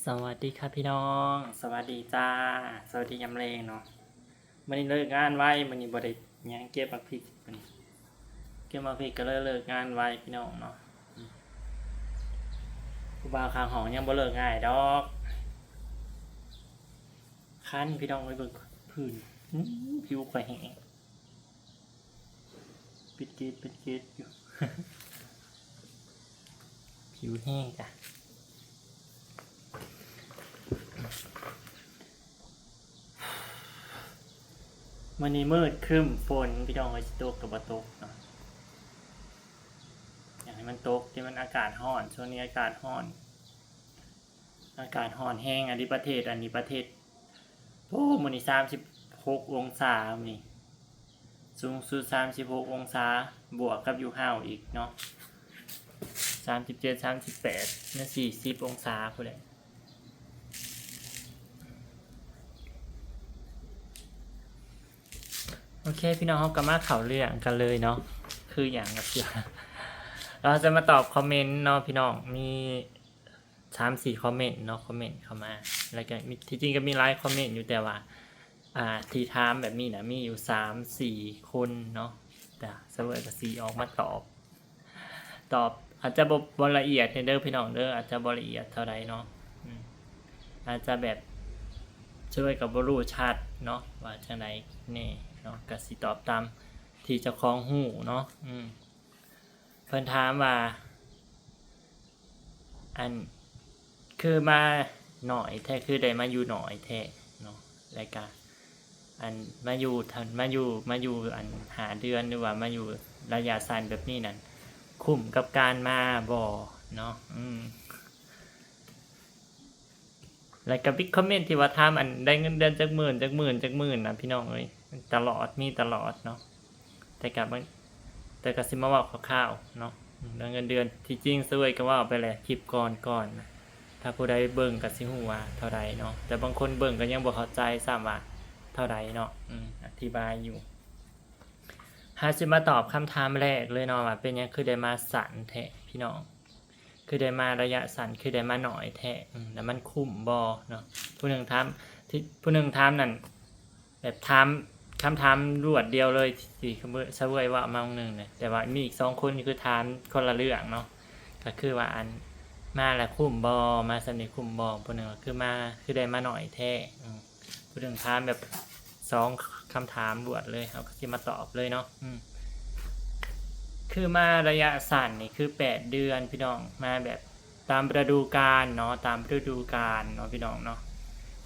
ສະຫວັດດີຄ່ະພີ່ນ້ອງ ສະຫວັດດີຈ້າ ສະຫວັດດີຍາມແລງເນາະ. ມື້ນີ້ເລີກງານໄວ ມື້ນີ້ບໍ່ໄດ້ຫຍັງ ເກັບໝາກພິກ ມື້ນີ້ເກັບໝາກພິກກໍເລີຍເລີກງານໄວພີ່ນ້ອງເນາະ. ອືມ ຜູ້ບ່າວຂ້າງຫ້ອງຍັງບໍ່ເລີກງ່າຍດອກ ຄັນພີ່ນ້ອງເອີຍ ເບິ່ງພື້ນ ອືມ ຜິວຂ້ອຍແຫ້ງ ປິດເກດ ປິດເກດຢູ່ ຜິວແຫ້ງກະ. ມື້ນີ້ມືດຄຶ້ມຝົນພີ່ນ້ອງເອີຍ ຊິຕົກກໍບໍ່ຕົກເນາະ. ຢາກໃຫ້ມັນຕົກ ທີ່ມັນອາກາດຮ້ອນ ຊ່ວງນີ້ອາກາດຮ້ອນ ອາກາດຮ້ອນແຮງ ອັນນີ້ປະເທດ ອັນນີ້ປະເທດ ໂອ້ ມື້ນີ້ສາມສິບຫົກອົງສາ ມື້ນີ້ ສູງສຸດສາມສິບຫົກອົງສາ ບວກກັບຢູ່ເຮົາອີກເນາະ ສາມສິບເຈັດ ສາມສິບແປດ ຫຼື ສີ່ສິບອົງສາພຸ້ນແຫຼະ. ໂອເຄ ພີ່ນ້ອງ ເຮົາກໍມາເຂົ້າເລື່ອງກັນເລີຍເນາະ ຄືຫຍັງກໍຄື ເຮົາຈະມາຕອບຄອມເມັນເນາະພີ່ນ້ອງ ມີ ສາມສີ່ຄອມເມັນເນາະ ຄອມເມັນເຂົ້າມາ ແລ້ວກໍມີ ທີ່ຈິງກໍມີຫຼາຍຄອມເມັນຢູ່ ແຕ່ວ່າ ອ່າ ທີ່ຖາມແບບນີ້ນະ ມີຢູ່ສາມສີ່ຄົນເນາະ ແຕ່ສະເວີຍກໍຊິອອກມາຕອບ ຕອບອາດຈະບໍ່ ບໍ່ລະອຽດເດີພີ່ນ້ອງເດີ ອາດຈະບໍ່ລະອຽດເທົ່າໃດເນາະ ອືມ ອາດຈະແບບ ສະເວີຍກໍບໍ່ຮູ້ຊັດເນາະ ວ່າຈັ່ງໃດແນ່ເນາະ ກໍຊິຕອບຕາມທີ່ເຈົ້າຂອງຮູ້ເນາະ ອືມ. ເພິ່ນຖາມວ່າ ອັນ ຄືມາໜ້ອຍແທ້ ຄືໄດ້ມາຢູ່ໜ້ອຍແທ້ເນາະ ແລ້ວກະ ອັນ ມາຢູ່ ມາຢູ່ ມາຢູ່ ອັນ ຫ້າເດືອນ ຫຼືວ່າມາຢູ່ໄລຍະສັ້ນແບບນີ້ນັ້ນ ຄຸ້ມກັບການມາບໍ່ເນາະ ອືມ. ແລ້ວກໍມີຄອມເມັນທີ່ວ່າຖາມ ອັນ ໄດ້ເງິນເດືອນຈັກໝື່ນ ຈັກໝື່ນ ຈັກໝື່ນນະ ພີ່ນ້ອງເອີຍ ຕະຫຼອດ ມີຕະຫຼອດເນາະ ແຕ່ກໍ ແຕ່ກໍຊິມາເວົ້າຄ່າວໆເນາະ ເລື່ອງເງິນເດືອນ ທີ່ຈິງສະເວີຍກໍເວົ້າໄປແລ້ວຄລິບກ່ອນໆ ຖ້າຜູ້ໃດເບິ່ງກໍຊິຮູ້ວ່າເທົ່າໃດເນາະ ແຕ່ບາງຄົນເບິ່ງກໍຍັງບໍ່ເຂົ້າໃຈຊ້ຳວ່າເທົ່າໃດເນາະ ອືມ ອະທິບາຍຢູ່. ເຮົາຊິມາຕອບຄຳຖາມແລກເລີຍເນາະ ວ່າເປັນຫຍັງຄືໄດ້ມາສັ້ນແທ້ພີ່ນ້ອງ ຄືໄດ້ມາໄລຍະສັ້ນ ຄືໄດ້ມາໜ້ອຍແທ້ ອືມ ແລ້ວມັນຄຸ້ມບໍ່ເນາະ? ຜູ້ໜຶ່ງຖາມ ທີ່ ຜູ້ໜຶ່ງຖາມນັ້ນ ແບບຖາມ ຄຳຖາມລວດດຽວເລີຍ ທີ່ສະເວີຍເວົ້າມາຫວ່າງໜຶ່ງນະ ແຕ່ວ່າມີອີກສອງຄົນຄືຖາມຄົນລະເລື່ອງເນາະ ກໍຄືວ່າ ອັນ ມາແລ້ວຄຸ້ມບໍ່ ມາສ່ຳນີ້ຄຸ້ມບໍ່ ຜູ້ໜຶ່ງກໍຄືມາ ຄືໄດ້ມາໜ້ອຍແທ້ ອືມ. ຜູ້ໜຶ່ງຖາມແບບສອງຄຳຖາມລວດເລີຍ ເຮົາກໍຊິມາຕອບເລີຍເນາະ ອືມ ຄືມາໄລຍະສັ້ນນີ້ຄືແປດເດືອນພີ່ນ້ອງ ມາແບບຕາມລະດູການເນາະ ຕາມລະດູການເນາະພີ່ນ້ອງເນາະ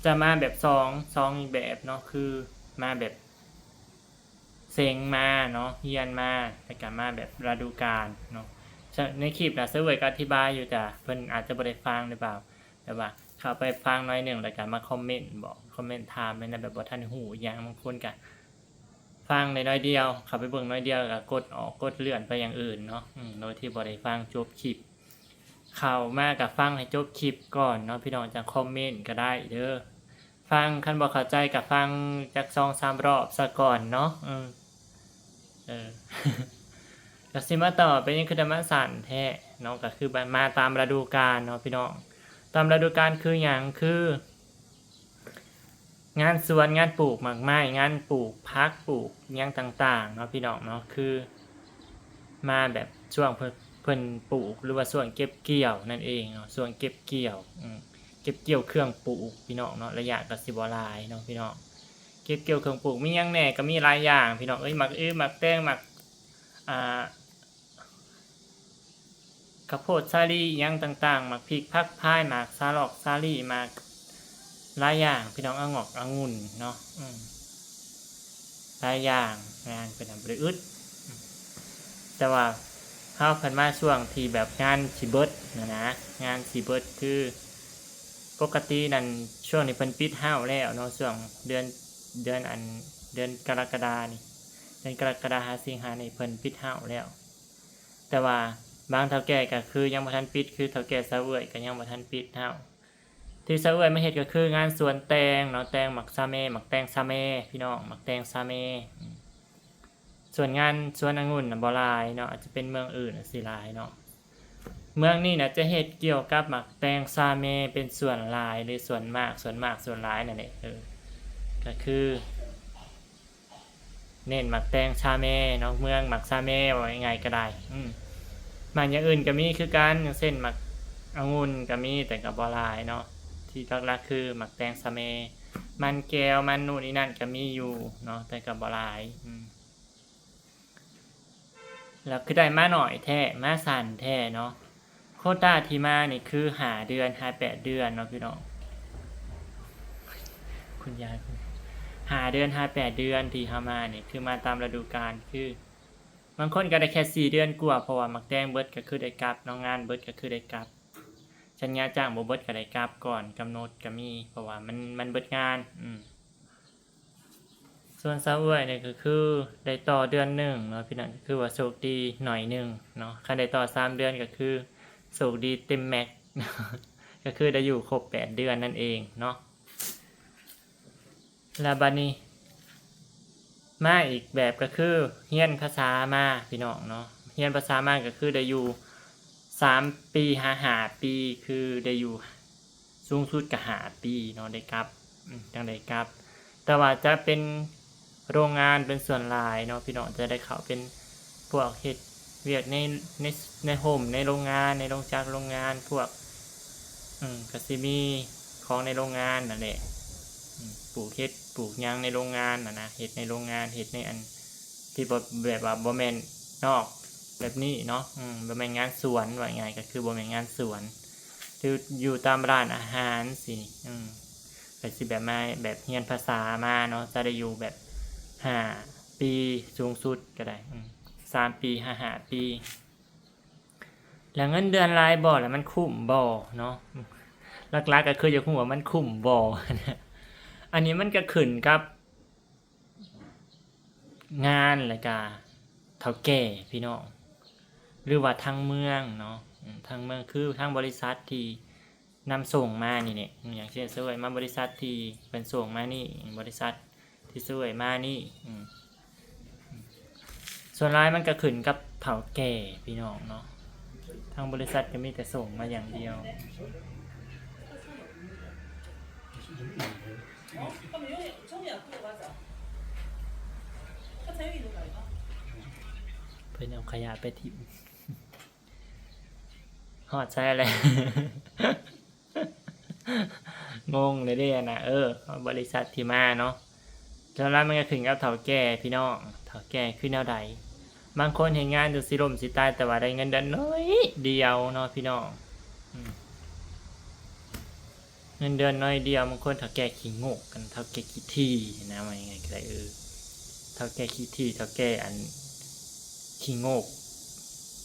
ຈະມາແບບສອງ ສອງອີກແບບເນາະ ຄືມາແບບເສັງມາເນາະ ຮຽນມາ ແລ້ວກໍມາແບບລະດູການເນາະ. ໃນຄລິບນະ ສະເວີຍກໍອະທິບາຍຢູ່ ແຕ່ເພິ່ນອາດຈະບໍ່ໄດ້ຟັງຫຼືເປົ່າ ແບບວ່າເຂົ້າໄປຟັງໜ້ອຍໜຶ່ງ ແລ້ວກໍມາຄອມເມັນບອກ ຄອມເມັນຖາມແມ່ນແບບບໍ່ທັນຮູ້ອີ່ຫຍັງ ບາງຄົນກໍຟັງໄດ້ໜ້ອຍດຽວ ເຂົ້າໄປເບິ່ງໜ້ອຍດຽວ ແລ້ວກໍກົດອອກ ກົດເລື່ອນໄປຢ່າງອື່ນເນາະ ອືມ ໂດຍທີ່ບໍ່ໄດ້ຟັງຈົບຄລິບ. ເຂົ້າມາກໍຟັງໃຫ້ຈົບຄລິບກ່ອນເນາະພີ່ນ້ອງ ຈັ່ງຄອມເມັນກໍໄດ້ເດີ ຟັງ ຄັນບໍ່ເຂົ້າໃຈກໍຟັງຈັກສອງສາມຮອບສາກ່ອນເນາະ ເອີ. ເອີ ກໍຊິມາຕອບ ເປັນຫຍັງຄືໄດ້ມາສັ້ນແທ້ເນາະ ກໍຄືມາຕາມລະດູການເນາະພີ່ນ້ອງ. ຕາມລະດູການຄືຫຍັງ? ຄືງານສວນ ງານປູກໝາກໄມ້ ງານປູກຜັກ ປູກຫຍັງຕ່າງໆເນາະພີ່ນ້ອງເນາະ ຄືມາແບບຊ່ວງເພິ່ນ ເພິ່ນປູກ ຫຼືວ່າຊ່ວງເກັບກ່ຽວນັ້ນເອງເນາະ ຊ່ວງເກັບກ່ຽວ ອືມ ເກັບກ່ຽວເຄື່ອງປູກພີ່ນ້ອງເນາະ ໄລຍະກໍຊິບໍ່ຫຼາຍເນາະພີ່ນ້ອງ. ເກັບກ່ຽວເຄື່ອງປູກມີຫຍັງແດ່? ກໍມີຫຼາຍຢ່າງພີ່ນ້ອງເອີຍ ໝາກອຶ ໝາກແຕງ ໝາກ ອ່າ ເຂົ້າໂພດສາລີ ອີ່ຫຍັງຕ່າງໆ ໝາກພິກຜັກພາຍ ໝາກສາລອກສາລີ ໝາກຫຼາຍຢ່າງພີ່ນ້ອງ ອະງອກອະງຸ່ນເນາະ ອືມ ຫຼາຍຢ່າງ ງານເພິ່ນນະບໍ່ໄດ້ອຶດ ແຕ່ວ່າເຮົາພັດມາຊ່ວງທີ່ແບບງານຊິເບິດນະນະ ງານຊິເບິດ ຄືປົກກະຕິນັ້ນ ຊ່ວງນີ້ເພິ່ນປິດເຮົາແລ້ວເນາະ ຊ່ວງເດືອນ ເດືອນ ອັນ ເດືອນກໍລະກະດານີ້ ເດືອນກໍລະກະດາຫາສິງຫານີ້ເພິ່ນປິດເຮົາແລ້ວ ແຕ່ວ່າບາງເຖົ້າແກ່ກໍຄືຍັງບໍ່ທັນປິດ ຄືເຖົ້າແກ່ສາວເອື້ອຍກໍຍັງບໍ່ທັນປິດເຮົາ. ທີ່ສາວເອື້ອຍມາເຮັດກໍຄືງານສວນແຕງເນາະ ແຕງໝາກສະແໝ ໝາກແຕງສະແໝພີ່ນ້ອງ ໝາກແຕງສະແໝ ອືມ ສ່ວນງານສວນອະງຸ່ນນະບໍ່ຫຼາຍເນາະ ອາດຈະເປັນເມືອງອື່ນຊິຫຼາຍເນາະ. ເມືອງນີ້ນະຈະເຮັດກ່ຽວກັບໝາກແຕງຊາເມເປັນສ່ວນຫຼາຍ ຫຼື ສ່ວນມາກ ສ່ວນມາກ ສ່ວນຫຼາຍນັ້ນແຫຼະ ເອີ ກໍຄື ເນັ້ນໝາກແຕງຊາເມເນາະ ເມືອງໝາກຊາເມ ເວົ້າງ່າຍໆກໍໄດ້ ອືມ ໝາກຢ່າງອື່ນກໍມີຄືກັນ ຢ່າງເຊັ່ນ ໝາກອະງຸ່ນກໍມີ ແຕ່ກໍບໍ່ຫຼາຍເນາະ ທີ່ຫຼັກໆຄືໝາກແຕງຊາເມ ມັນແກ້ວ ມັນນູ່ນນີ້ນັ້ນກໍມີຢູ່ເນາະ ແຕ່ກໍບໍ່ຫຼາຍ ອືມ ແລ້ວຄືໄດ້ມາໜ້ອຍແທ້ ມາສັ້ນແທ້ເນາະ ໂຄຕ້າທີ່ມານີ້ຄືຫ້າເດືອນຫາແປດເດືອນເນາະພີ່ນ້ອງ ຄຸນຍາຍ ຫ້າເດືອນຫາແປດເດືອນທີ່ເຮົາມານີ້ ຄືມາຕາມລະດູການ ຄືບາງຄົນກໍໄດ້ແຄ່ສີ່ເດືອນກວ່າ ເພາະວ່າໝາກແຕງເບິດກໍຄືໄດ້ກັບເນາະ ງານເບິດກໍຄືໄດ້ກັບ ສັນຍາຈ້າງບໍ່ເບິດກໍໄດ້ກັບກ່ອນກຳນົດກໍມີ ເພາະວ່າມັນ ມັນເບິດງານ ອືມ ສ່ວນສາວເອື້ອຍນີ້ກໍຄືໄດ້ຕໍ່ເດືອນໜຶ່ງເນາະ ພີ່ນ້ອງ ກໍຄືວ່າໂຊກດີໜ້ອຍໜຶ່ງເນາະ ຄັນໄດ້ຕໍ່ສາມເດືອນກໍຄືໂຊກດີເຕັມແມັກ ກໍຄືໄດ້ຢູ່ຄົບແປດເດືອນນັ້ນເອງເນາະ ແລ້ວບັດນີ້ມາອີກແບບກໍຄືຮຽນພາສາມາ ພີ່ນ້ອງເນາະ ຮຽນພາສາມາກໍຄືໄດ້ຢູ່ສາມປີຫາຫ້າປີ ຄືໄດ້ຢູ່ ສູງສຸດກໍຫ້າປີເນາະ ໄດ້ກັບ ອືມ ຈັ່ງໄດ້ກັບ ແຕ່ວ່າຈະເປັນໂຮງງານເປັນສ່ວນຫຼາຍເນາະ ພີ່ນ້ອງ ຈະໄດ້ເຂົ້າເປັນພວກເຮັດວຽກໃນ ໃນ ໃນໂຮມ ໃນໂຮງງານ ໃນໂຮງຈັກໂຮງງານ ພວກ ອືມ ກໍຊິມີຂອງໃນໂຮງງານນັ້ນແຫຼະ ອືມ ປູກເຫັດ ປູກຫຍັງໃນໂຮງງານຫັ້ນນະ ເຮັດໃນໂຮງງານ ເຮັດໃນອັນ ທີ່ບໍ່ ແບບວ່າບໍ່ແມ່ນນອກແບບນີ້ເນາະ ອືມ ບໍ່ແມ່ນງານສວນ ເວົ້າງ່າຍໆກໍຄືບໍ່ແມ່ນງານສວນ ຢູ່ ຢູ່ຕາມຮ້ານອາຫານຊີ້ ອືມ ກໍຊິແບບມາ ແບບຮຽນພາສາມາເນາະ ຈະໄດ້ຢູ່ແບບຫ້າປີ ສູງສຸດກໍໄດ້ ອືມ ສາມປີຫາຫ້າປີ ແລ້ວເງິນເດືອນຫຼາຍບໍ່ ແລ້ວມັນຄຸ້ມບໍ່ເນາະ ຫຼັກໆກໍຄືຢາກຮູ້ວ່າມັນຄຸ້ມບໍ່ ອັນນີ້ມັນກໍຂຶ້ນກັບ ງານ ແລ້ວກະເຖົ້າແກ່ພີ່ນ້ອງ ຫຼືວ່າທາງເມືອງເນາະ ອືມ ທາງເມືອງ ຄືທາງບໍລິສັດທີ່ນຳສົ່ງມານີ້ແຫຼະ ອືມ ຢ່າງເຊັ່ນ ສາວເອື້ອຍມາບໍລິສັດທີ່ເພິ່ນສົ່ງມານີ້ ບໍລິສັດທີ່ສາວເອື້ອຍມານີ້ ອືມ ອືມ ສ່ວນຫຼາຍມັນກໍຂຶ້ນກັບເຖົ້າແກ່ພີ່ນ້ອງເນາະ ທາງບໍລິສັດກໍມີແຕ່ສົ່ງມາຢ່າງດຽວ. ເພິ່ນເອົາຂະຫຍະໄປຖິ້ມ ຮອດໃສແລ້ວ? ງົງເດ້ເດ້ນະ ເອີ ບໍລິສັດທີ່ມາເນາະ ສ່ວນຫຼາຍມັນກໍຂຶ້ນກັບເຖົ້າແກ່ພີ່ນ້ອງ ເຖົ້າແກ່ຄືແນວໃດ? ບາງຄົນເຮັດງານຈົນຊິລົ້ມຊິຕາຍ ແຕ່ວ່າໄດ້ເງິນເດືອນໜ້ອຍດຽວເນາະພີ່ນ້ອງ ອືມ ເງິນເດືອນໜ້ອຍດຽວ ບາງຄົນເຖົ້າແກ່ຂີ້ງົກກັນ ເຖົ້າແກ່ຂີ້ຖີ່ນະ ວ່າງ່າຍໆກໍໄດ້ ເອີ ເຖົ້າແກ່ຂີ້ຖີ່ ເຖົ້າແກ່ອັນ ຂີ້ງົກ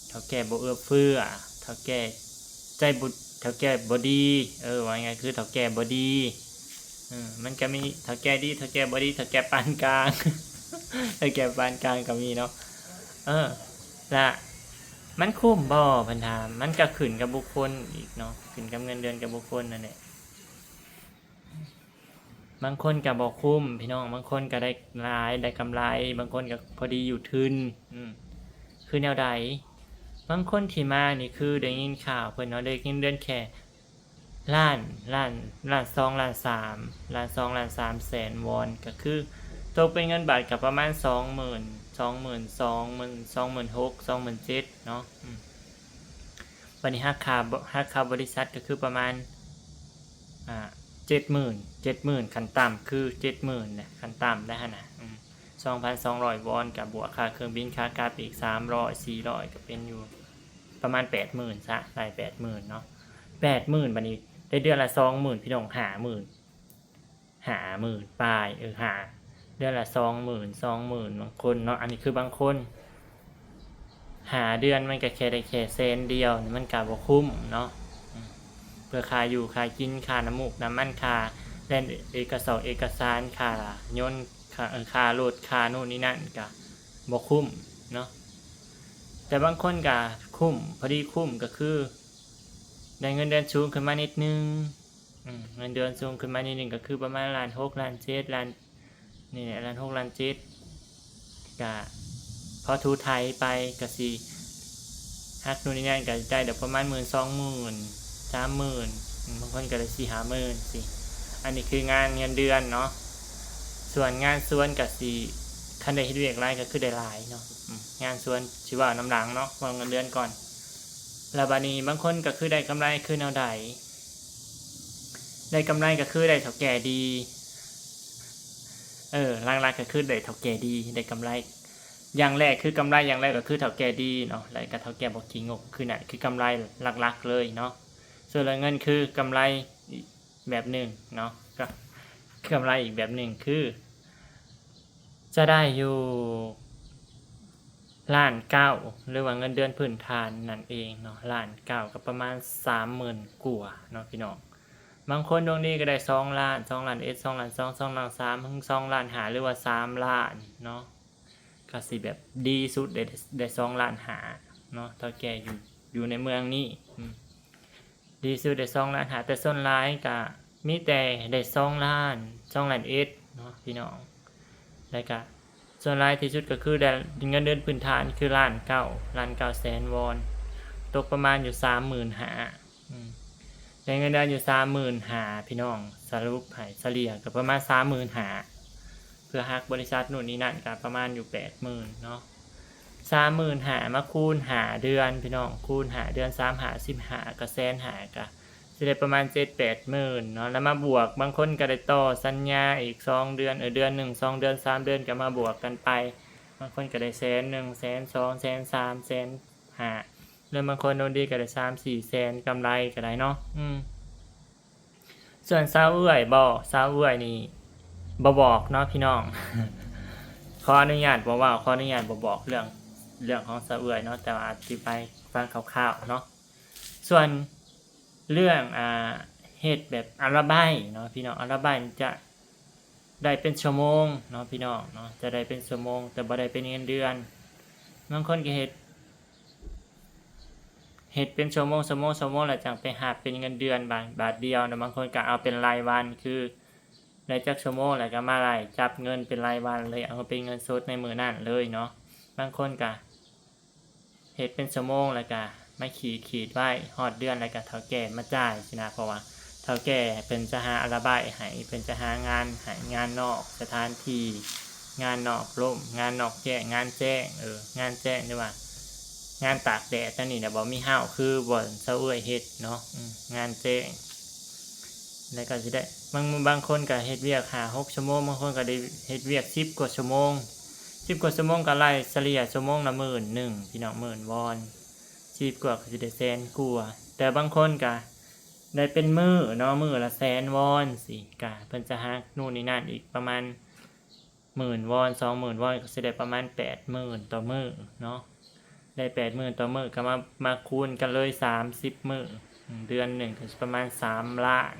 ເຖົ້າແກ່ບໍ່ເອື້ອເຟື້ອ ເຖົ້າແກ່ໃຈບໍ່ ເຖົ້າແກ່ບໍ່ດີ ເອີ ວ່າງ່າຍໆຄືເຖົ້າແກ່ບໍ່ດີ ເອີ ມັນກໍມີເຖົ້າແກ່ດີ ເຖົ້າແກ່ບໍ່ດີ ເຖົ້າແກ່ປານກາງ ເຖົ້າແກ່ປານກາງກໍມີເນາະ ເອີ ລະມັນຄຸ້ມບໍ່? ເພິ່ນຖາມ ມັນກໍຂຶ້ນກັບບຸກຄົນອີກເນາະ ຂຶ້ນກັບເງິນເດືອນກັບບຸກຄົນນັ້ນແຫຼະ. ບາງຄົນກໍບໍ່ຄຸ້ມພີ່ນ້ອງ ບາງຄົນກໍໄດ້ຫຼາຍ ໄດ້ກຳໄລ ບາງຄົນກໍພໍດີຢູ່ທຶນ ອືມ ຄືແນວໃດ? ບາງຄົນທີ່ມານີ້ຄືໄດ້ຍິນຂ່າວເພິ່ນເນາະ ໄດ້ເງິນເດືອນແຄ່ລ້ານ ລ້ານ ລ້ານສອງ ລ້ານສາມ ລ້ານສອງ ລ້ານສາມແສນວອນ ກໍຄືຕົກເປັນເງິນບາດກໍປະມານສອງໝື່ນ ສອງໝື່ນ ສອງໝື່ນ ສອງໝື່ນຫົກ ສອງໝື່ນເຈັດເນາະ ອືມ ບັດນີ້ຫັກຄ່າ ຫັກຄ່າບໍລິສັດກໍຄືປະມານ ອ່າ ເຈັດໝື່ນ ເຈັດໝື່ນ ຂັ້ນຕ່ຳຄືເຈັດໝື່ນແຫຼະ ຂັ້ນຕ່ຳໄດ້ຫັ້ນນະ ອືມ ສອງພັນສອງຮ້ອຍວອນ ກໍບວກຄ່າເຄື່ອງບິນຂາກັບອີກສາມຮ້ອຍ ສີ່ຮ້ອຍ ກໍເປັນຢູ່ປະມານແປດໝື່ນຊະ ໄດ້ແປດໝື່ນເນາະ ແປດໝື່ນ ບັດນີ້ໄດ້ເດືອນລະສອງໝື່ນ ພີ່ນ້ອງ ຫ້າໝື່ນ ຫ້າໝື່ນປາຍ ເອີ ຫ້າ ເດືອນລະສອງໝື່ນ ສອງໝື່ນ ບາງຄົນເນາະ ອັນນີ້ຄືບາງຄົນ ຫ້າເດືອນມັນກໍແຄ່ໄດ້ແຄ່ແສນດຽວ ມັນກໍບໍ່ຄຸ້ມເນາະ ອືມ ເພື່ອຄ່າຢູ່ຄ່າກິນ ຄ່ານ້ຳມູກນ້ຳມັນ ຄ່າແລ່ນເອກະສອກເອກະສານ ຄ່າຍົນ ຄ່າ ເອີ ຄ່າລົດ ຄ່າໂນ່ນນີ້ນັ້ນ ກໍບໍ່ຄຸ້ມເນາະ ແຕ່ບາງຄົນກໍຄຸ້ມ ພໍດີຄຸ້ມ ກໍຄືໄດ້ເງິນເດືອນສູງຂຶ້ນມານິດໜຶ່ງ ອືມ ເງິນເດືອນສູງຂຶ້ນມານິດໜຶ່ງ ກໍຄືປະມານລ້ານຫົກ ລ້ານເຈັດ ລ້ານ ນີ້ແຫຼະ ລ້ານຫົກ ລ້ານເຈັດ ກະພໍຖູໄຖໄປ ກະຊິຫ ຮັກນູ່ນນີ້ນັ້ນກໍໄດ້ດອກປະມານໝື່ນ ສອງໝື່ນ ສາມໝື່ນ ອືມ ບາງຄົນກໍໄດ້ສີ່ຫ້າໝື່ນຊີ້. ອັນນີ້ຄືງານເງິນເດືອນເນາະ. ສ່ວນງານສວນກໍຊິ ຄັນໄດ້ເຮັດວຽກຫຼາຍກໍຄືໄດ້ຫຼາຍເນາະ. ອືມ ງານສວນຊິເວົ້ານຳຫຼັງເນາະ ເວົ້າເງິນເດືອນກ່ອນ. ແລ້ວບາດນີ້ບາງຄົນກໍຄືໄດ້ກຳໄລຄືແນວໃດ? ໄດ້ກຳໄລກໍຄືໄດ້ເຖົ້າແກ່ດີ. ເອີ ຫຼັກໆກໍຄືໄດ້ເຖົ້າແກ່ດີ ໄດ້ກຳໄລ. ຢ່າງແລກຄືກຳໄລ ຢ່າງແລກກໍຄືເຖົ້າແກ່ດີເນາະ ແລ້ວກໍເຖົ້າແກ່ບໍ່ຂີ້ງົກ ຄືນັ້ນ ຄືກຳໄລຫຼັກໆເລີຍເນາະ. ສ່ວນເລື່ອງເງິນຄືກຳໄລອີກແບບໜຶ່ງເນາະ ກໍກຳໄລອີກແບບໜຶ່ງຄື ຈະໄດ້ຢູ່ລ້ານເກົ້າ ຫຼືວ່າເງິນເດືອນພື້ນຖານນັ້ນເອງເນາະ ລ້ານເກົ້າ ກໍປະມານສາມໝື່ນກວ່າເນາະພີ່ນ້ອງ. ບາງຄົນດວງດີກໍໄດ້ສອງລ້ານ ສອງລ້ານເອັດ ສອງລ້ານສອງ ສອງລ້ານສາມ ເຖິງສອງລ້ານຫ້າ ຫຼືວ່າສາມລ້ານເນາະ. ກໍຊິແບບດີສຸດໄດ້ ໄດ້ສອງລ້ານຫ້າເນາະ ເຖົ້າແກ່ຢູ່ ຢູ່ໃນເມືອງນີ້ ອືມ ດີສຸດໄດ້ສອງລ້ານຫ້າ ແຕ່ສ່ວນຫຼາຍກໍມີແຕ່ໄດ້ສອງລ້ານ ສອງລ້ານເອັດເນາະພີ່ນ້ອງ. ແລ້ວກໍສ່ວນຫຼາຍທີ່ສຸດກໍຄືໄດ້ເງິນເດືອນພື້ນຖານຄືລ້ານເກົ້າ ລ້ານເກົ້າແສນວອນ ຕົກປະມານຢູ່ສາມໝື່ນຫ້າ ອືມ ໄດ້ເງິນເດືອນຢູ່ສາມໝື່ນຫ້າ ພີ່ນ້ອງ ສະຫຼຸບໃຫ້ສະເລ່ຍກໍປະມານສາມໝື່ນຫ້າ ເພື່ອຫັກບໍລິສັດໂນ່ນນີ້ນັ້ນກໍປະມານຢູ່ແປດໝື່ນເນາະ. ສາມໝື່ນຫ້າມາຄູນຫ້າເດືອນພີ່ນ້ອງ ຄູນຫ້າເດືອນ ສາມຫ້າສິບຫ້າ ກໍແສນຫ້າ ກໍຊິໄດ້ປະມານເຈັດແປດໝື່ນເນາະ. ແລ້ວມາບວກ ບາງຄົນກໍໄດ້ຕໍ່ສັນຍາອີກສອງເດືອນ ເອີ ເດືອນໜຶ່ງ ສອງເດືອນ ສາມເດືອນ ກໍມາບວກກັນໄປ ບາງຄົນກໍໄດ້ແສນໜຶ່ງ ແສນສອງ ແສນສາມ ແສນຫ້າ ແລ້ວບາງຄົນດວງດີກໍໄດ້ສາມສີ່ແສນກຳໄລກໍໄດ້ເນາະ ອືມ. ສ່ວນຊາວເອື້ອຍບໍ ຊາວເອື້ອຍນີ້ບໍ່ບອກເນາະພີ່ນ້ອງ ຂໍອະນຸຍາດບໍ່ເວົ້າ ຂໍອະນຸຍາດບໍ່ບອກເລື່ອງ ເລື່ອງຂອງຊາວເອື້ອຍເນາະ ແຕ່ວ່າອະທິບາຍຟັງຄ່າວໆເນາະ. ສ່ວນເລື່ອງ ອ່າ ເຮັດແບບອາລະໄບເນາະພີ່ນ້ອງ ອາລະໄບຈະໄດ້ເປັນຊົ່ວໂມງເນາະພີ່ນ້ອງເນາະ ຈະໄດ້ເປັນຊົ່ວໂມງ ແຕ່ບໍ່ໄດ້ເປັນເງິນເດືອນ. ບາງຄົນກໍເຮັດ ເຮັດເປັນຊົ່ວໂມງ ຊົ່ວໂມງ ຊົ່ວໂມງ ແລ້ວຈັ່ງໄປຮັບເປັນເງິນເດືອນບາດ ບາດດຽວນະ. ບາງຄົນກໍເອົາເປັນລາຍວັນ ຄືໄດ້ຈັກຊົ່ວໂມງ ແລ້ວກໍມາໄລ່ຈັບເງິນເປັນລາຍວັນເລີຍ ເອົາເປັນເງິນສົດໃນມື້ນັ້ນເລີຍເນາະ. ບາງຄົນກໍເຮັດເປັນຊົ່ວໂມງ ແລ້ວກໍມາຂີດ ຂີດໄວ້ ຮອດເດືອນແລ້ວກໍເຖົ້າແກ່ມາຈ່າຍຊີ້ນະ ເພາະວ່າເຖົ້າແກ່ເພິ່ນຈະຫາອາລະໄບໃຫ້ ເພິ່ນຈະຫາງານໃຫ້ ງານນອກສະຖານທີ່ ງານນອກລົມ ງານນອກແຈ້ງ ງານແຈ້ງ ເອີ ງານແຈ້ງ ຫຼືວ່າງານຕາກແດດ ແນວນີ້ນະ ບໍ່ມີເຮົາ ຄືບ່ອນຊາວເອື້ອຍເຮັດເນາະ ອືມ ງານແຈ້ງ. ແລ້ວກໍຊິໄດ້ ບາງ ບາງຄົນກໍເຮັດວຽກຫ້າຫົກຊົ່ວໂມງ ບາງຄົນກໍໄດ້ເຮັດວຽກສິບກວ່າຊົ່ວໂມງ ສິບກວ່າຊົ່ວໂມງກໍໄລ່ສະເລ່ຍຊົ່ວໂມງລະໝື່ນໜຶ່ງ ພີ່ນ້ອງ ໝື່ນວອນ ສິບກວ່າກໍຊິໄດ້ແສນກວ່າ. ແຕ່ບາງຄົນກໍໄດ້ເປັນມື້ເນາະ ມື້ລະແສນວອນຊີ້ ກະເພິ່ນຈະຫັກໂນ່ນນີ້ນັ້ນອີກປະມານ ໝື່ນວອນ ສອງໝື່ນວອນ ກໍຊິໄດ້ປະມານແປດໝື່ນຕໍ່ມື້ເນາະ ໄດ້ແປດໝື່ນຕໍ່ມື້ ກໍມາ ມາຄູນກັນເລີຍສາມສິບມື້ ເດືອນໜຶ່ງກໍຊິປະມານສາມລ້ານ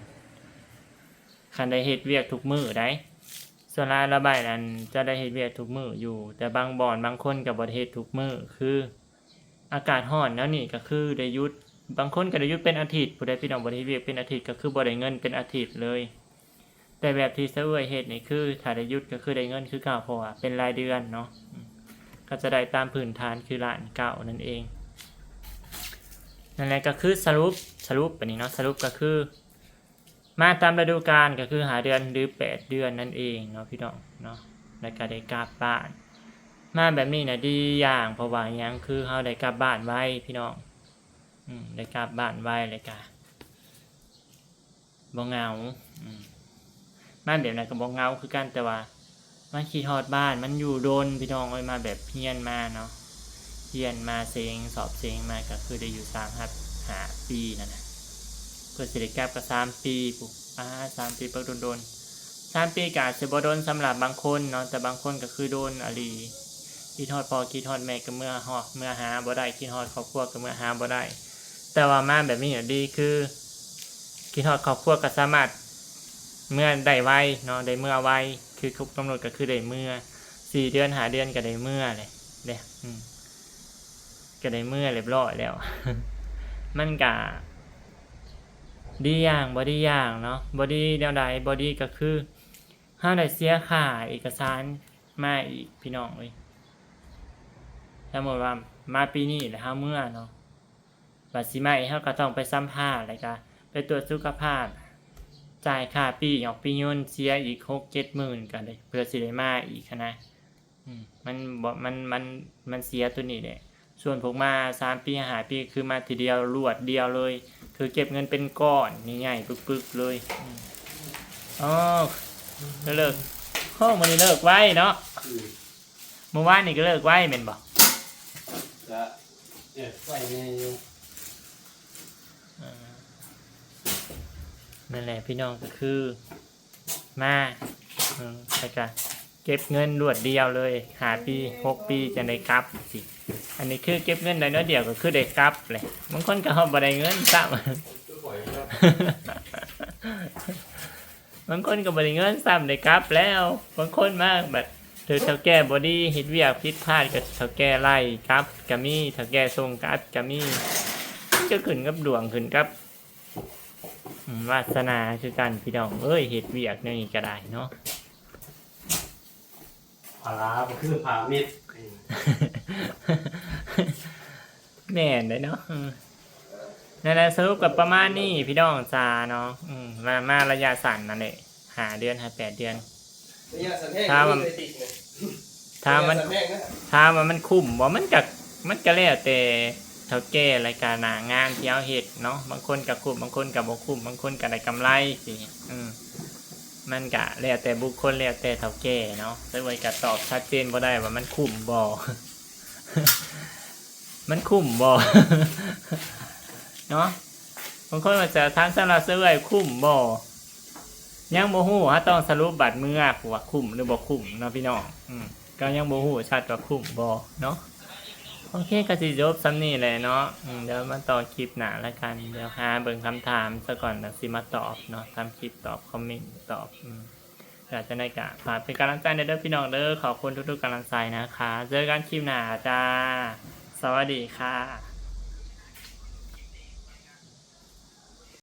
ຄັນໄດ້ເຮັດວຽກທຸກມື້ໃດ໋. ສ່ວນຫຼາຍອາລະໄບນັ້ນຈະໄດ້ເຮັດວຽກທຸກມື້ຢູ່ ແຕ່ບາງບ່ອນບາງຄົນກໍບໍ່ໄດ້ເຮັດທຸກມື້ ຄື ອາກາດຮ້ອນແນວນີ້ກໍຄືໄດ້ຢຸດ ບາງຄົນກໍໄດ້ຢຸດເປັນອາທິດ ຜູ້ໃດພີ່ນ້ອງບໍ່ໄດ້ເຮັດວຽກເປັນອາທິດ ກໍຄືບໍ່ໄດ້ເງິນເປັນອາທິດເລີຍ. ແຕ່ແບບທີ່ຊາວເອື້ອຍເຮັດນີ້ ຄືຖ້າໄດ້ຢຸດກໍຄືໄດ້ເງິນຄືເກົ່າ ເພາະວ່າເປັນລາຍເດືອນເນາະ ອືມ ກໍຈະໄດ້ຕາມພື້ນຖານຄືລ້ານເກົ້ານັ້ນເອງ. ນັ້ນແຫຼະ ກໍຄືສະຫຼຸບ ສະຫຼຸບບາດນີ້ເນາະ ສະຫຼຸບກໍຄື ມາຕາມລະດູການກໍຄືຫ້າເດືອນ ຫຼື ແປດເດືອນນັ້ນເອງເນາະພີ່ນ້ອງເນາະ ແລ້ວກໍໄດ້ກັບບ້ານ. ມາແບບນີ້ນະດີຢ່າງ ເພາະວ່າຫຍັງ ຄືເຮົາໄດ້ກັບບ້ານໄວພີ່ນ້ອງ ອືມ ໄດ້ກັບບ້ານໄວ ແລ້ວກໍບໍ່ເຫງົາ ອືມ ມາແບບນັ້ນກໍບໍ່ເຫງົາຄືກັນ ແຕ່ວ່າ ມັນຄິດຮອດບ້ານ ມັນຢູ່ດົນພີ່ນ້ອງເອີຍ ມາແບບຮຽນມາເນາະ ຮຽນມາເສັງ ສອບເສັງມາ ກໍຄືໄດ້ຢູ່ສາມຮອດຫ້າປີນັ້ນນະ ເພື່ອຊິໄດ້ກັບກໍສາມປີພຸ້ນ ອາ ສາມປີ ບັກດົນໆ ສາມປີກໍອາດຊິບໍ່ດົນສຳລັບບາງຄົນເນາະ ແຕ່ບາງຄົນກໍຄືດົນອີ່ຫຼີ ຄິດຮອດພໍ່ຄິດຮອດແມ່ກໍເມືອຮອດ ເມືອຫາບໍ່ໄດ້ ຄິດຮອດຄອບຄົວກໍເມືອຫາບໍ່ໄດ້. ແຕ່ວ່າມາແບບນີ້ນະດີ ຄື ຄິດຮອດຄອບຄົວກໍສາມາດເມືອໄດ້ໄວເນາະ ໄດ້ເມືອໄວ ຄືຄົບກຳນົດກໍຄືໄດ້ເມືອສີ່ເດືອນຫ້າເດືອນກໍໄດ້ເມືອແຫຼະເດ້ ອືມ ກໍໄດ້ເມືອຮຽບຮ້ອຍແລ້ວ ມັນກະດີຢ່າງບໍ່ດີຢ່າງເນາະ. ບໍ່ດີແນວໃດ? ບໍ່ດີກໍຄືເຮົາໄດ້ເສຍຄ່າເອກະສານມາອີກ ພີ່ນ້ອງເອີຍ. ສົມມຸດວ່າມາປີນີ້ແລ້ວເຮົາເມືອເນາະ ຖ້າຊິໃໝ່ເຮົາກໍຕ້ອງໄປສຳພາດ ແລ້ວກໍໄປກວດສຸຂະພາບ ຈ່າຍຄ່າປີ້ອອກປີ້ຍົນ ເສຍອີກຫົກເຈັດໝື່ນ ກໍໄດ້ ເພື່ອຊິໄດ້ມາອີກຫັ້ນນະ. ອືມ ມັນບໍ່ ມັນ ມັນ ມັນເສຍໂຕນີ້ແຫຼະ. ສ່ວນພວກມາສາມປີຫ້າປີ ຄືມາທີດຽວລວດດຽວເລີຍ ຄືເກັບເງິນເປັນກ້ອນໃຫຍ່ໆປຶກໆເລີຍ. ອືມ ອໍ ກໍເລີກ ໂອ້ ມື້ນີ້ເລີກໄວເນາະ. ອືມ ມື້ວານນີ້ກໍເລີກໄວແມ່ນບໍ່? ກະ ເອີ ໄວແດ່ຢູ່. ເອີ ນັ້ນແຫຼະພີ່ນ້ອງ ກໍຄື ມາ ເອີ ແລ້ວກະເກັບເງິນລວດດຽວເລີຍ ຫ້າປີຫົກປີຈັ່ງໄດ້ກັບຊີ້. ອັນນີ້ຄືເກັບເງິນໄດ້ໜ້ອຍດຽວກໍຄືໄດ້ກັບແຫຼະ. ບາງຄົນກໍບໍ່ໄດ້ເງິນຊ້ຳ ບາງຄົນກໍບໍ່ໄດ້ເງິນຊ້ຳ ໄດ້ກັບແລ້ວ. ບາງຄົນມາບັດຖືກເຖົ້າແກ່ບໍ່ດີ ເຮັດວຽກຜິດພາດ ກໍເຖົ້າແກ່ໄລ່ກັບກໍມີ ເຖົ້າແກ່ສົ່ງກັບກໍມີ. ມັນກໍຂຶ້ນກັບດວງ ຂຶ້ນກັບ ອືມ ວາສະໜາຄືກັນພີ່ນ້ອງເອີຍ ເຮັດວຽກແນວນີ້ກໍໄດ້ເນາະ. ພາລາບໍ່ຄືພາເມັດ. ແມ່ນເດ້ເນາະ. ອືມ ນັ້ນແຫຼະ ສະຫຼຸບກໍປະມານນີ້ພີ່ນ້ອງຈ໋າເນາະ. ອືມ ມາ ມາໄລຍະສັ້ນນັ້ນແຫຼະ ຫ້າເດືອນ ຫ້າແປດເດືອນ. ໄລຍະສັ້ນແຮງ ຖ້າວ່າ ມີເລີຍຕິດເລີຍ. ຖາມວ່າມັນ ໄລຍະສັ້ນແຮງນະ ຖາມວ່າມັນຄຸ້ມບໍ່? ມັນກະ ມັນກະແລ້ວແຕ່ເຖົ້າແກ່ ແລ້ວກະໜ້າງານທີ່ເຮົາເຮັດເນາະ. ບາງຄົນກະຄຸ້ມ ບາງຄົນກະບໍ່ຄຸ້ມ ບາງຄົນກະໄດ້ກຳໄລຊີ້. ອືມ ມັນກະແລ້ວແຕ່ບຸກຄົນ ແລ້ວແຕ່ເຖົ້າແກ່ເນາະ. ແຕ່ວ່າກະຕອບຊັດເຈນບໍ່ໄດ້ວ່າມັນຄຸ້ມບໍ່ ມັນຄຸ້ມບໍ່ ເນາະ. ບາງຄົນວ່າຈະຖາມສຳລັບເອື້ອຍຄຸ້ມບໍ່? ຍັງບໍ່ຮູ້ ເຮົາຕ້ອງສະຫຼຸບບັດເມືອ ວ່າຄຸ້ມຫຼືບໍ່ຄຸ້ມເນາະພີ່ນ້ອງ. ອືມ ກໍຍັງບໍ່ຮູ້ຊັດວ່າຄຸ້ມບໍ່ເນາະ. ໂອເຄ ກໍຊິຈົບສ່ຳນີ້ແຫຼະເນາະ. ອືມ ດຽວມາຕໍ່ຄລິບໜ້າລະກັນ. ດຽວຫາເບິ່ງຄຳຖາມສາກ່ອນ ແລ້ວຊິມາຕອບເນາະ ທຳຄລິບຕອບຄອມເມັນຕອບ. ອືມ ກໍຈັ່ງໃດກໍຝາກເປັນກຳລັງໃຈແດ່ເດີພີ່ນ້ອງເດີ. ຂອບຄຸນທຸກໆກຳລັງໃຈນະຄະ. ເຈີກັນຄລິບໜ້າຈ້າ. ສະຫວັດດີຄ່ະ.